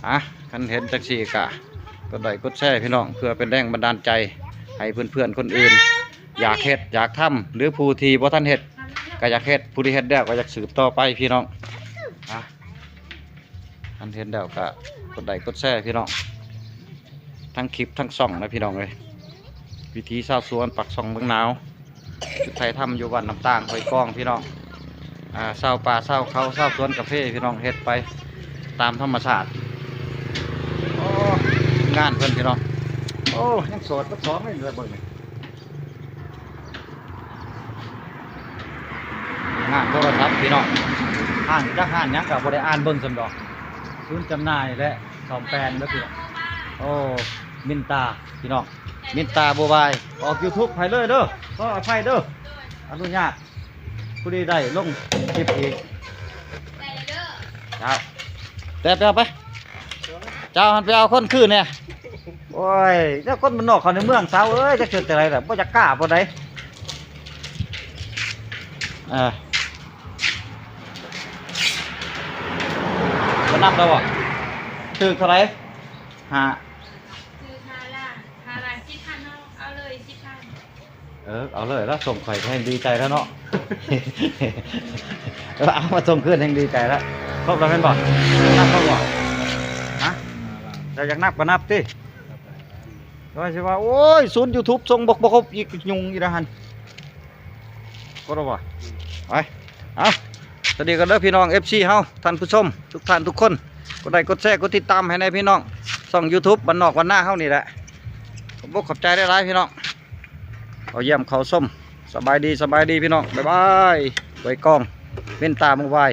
ອ່ະ ຄັນເຫັນຈັ່ງຊີ້ກະກົດໄລກົດແຊພີ່ນ້ອງ ເພື່ອເປັນແຮງບັນດານໃຈໃຫ້ເພື່ອນໆຄົນອື່ນ ຢາກເຮັດຢາກທຳ ຫຼືຜູ້ທີ່ບໍ່ທັນເຮັດກະຢາກເຮັດ ຜູ້ທີ່ເຮັດແລ້ວກະຢາກສືບຕໍ່ໄປພີ່ນ້ອງ. ອ່ະ ຄັນເຫັນແລ້ວກະກົດໄລກົດແຊພີ່ນ້ອງ ທັງຄລິບທັງຊ່ອງນະພີ່ນ້ອງເອີຍ. ວິຖີຊາວສວນປາກຊ່ອງເມືອງໜາວ ຈຸດໄທທຳຢູ່ບ້ານນ້ຳຕາງ ຫ້ວຍກອງພີ່ນ້ອງ. ອ່າ ຊາວປ່າຊາວເຂົາ ຊາວສວນກາເຟພີ່ນ້ອງ ເຮັດໄປຕາມທຳມະຊາດ. ໂອ້ ງານເພິ່ນພີ່ນ້ອງ ໂອ້ ຍັງໂສດເບິດສອງເລີຍ ເບິ່ງນີ້ ງານໂທລະສັບພີ່ນ້ອງ ຮ້ານຈັກຮ້ານຫຍັງກະບໍ່ໄດ້ອ່ານເບິ່ງສ່ຳດອກ. ສູນຈຳໜ່າຍ ແລະ ສ້ອມແປງເດີພີ່ນ້ອງ. ໂອ້ ມິນຕາພີ່ນ້ອງ ມິນຕາໂມບາຍ ອອກຢູທູບໃຫ້ເລີຍເດີ ຂໍອະໄພເດີ ອະນຸຍາດ ພໍດີໄດ້ລົງຄລິບອີກ. ເຈົ້າ ແຕ່ໄປເອົາໄປ ເຈົ້າຫັ້ນໄປເອົາຄົນຄືແດ່. ໂອ້ຍ ແລ້ວຄົນບ້ານນອກເຂົ້າໃນເມືອງ ສາວເອີຍ ຈັກເຮັດຈັ່ງໃດລະ ບໍ່ຢາກກ້າປານໃດ. ເອີ ບໍ່ນັບແລ້ວບໍ່? ຖືກເທົ່າໃດ? ຫ້າ ຖືກຫ້າລ້ານ ຫ້າລ້ານສິບພັນເນາະ ເອົາເລີຍສິບພັນ. ເອີ ເອົາເລີຍລະ ສົ່ງຂ້ອຍແຮ່ງດີໃຈແລ້ວເນາະ. ເອົາມາສົ່ງຄືນແຮ່ງດີໃຈແລ້ວ. ຄົບແລ້ວແມ່ນບໍ່? ນັບຄົບບໍ່? ຮະ? ເຈົ້າຢາກນັບກໍນັບຕິ. ວ່າຊິວ່າ ໂອ້ຍ ສູນຢູທູບສົ່ງບໍ່ ບໍ່ຄົບອີກ ຫຍຸ້ງອີກແລ້ວຫັ້ນ. ຄົບແລ້ວບໍ່? ໄປ ເອົາ ສະຫວັດດີກັນເດີພີ່ນ້ອງ ເອັຟຊີ ເຮົາ ທ່ານຜູ້ຊົມທຸກທ່ານທຸກຄົນ ກົດໄລກົດແຊ ກົດຕິດຕາມໃຫ້ແດ່ພີ່ນ້ອງ ຊ່ອງຢູທູບບ້ານນອກບ້ານນາເຮົານີ້ແຫຼະ. ຂອບອົກຂອບໃຈຫຼາຍໆພີ່ນ້ອງ ເຂົ້າຢ້ຽມເຂົ້າຊົມ. ສະບາຍດີ ສະບາຍດີພີ່ນ້ອງ ບາຍບາຍ. ໄວ້ກອງ ເວັນຕາມື້ວາຍ.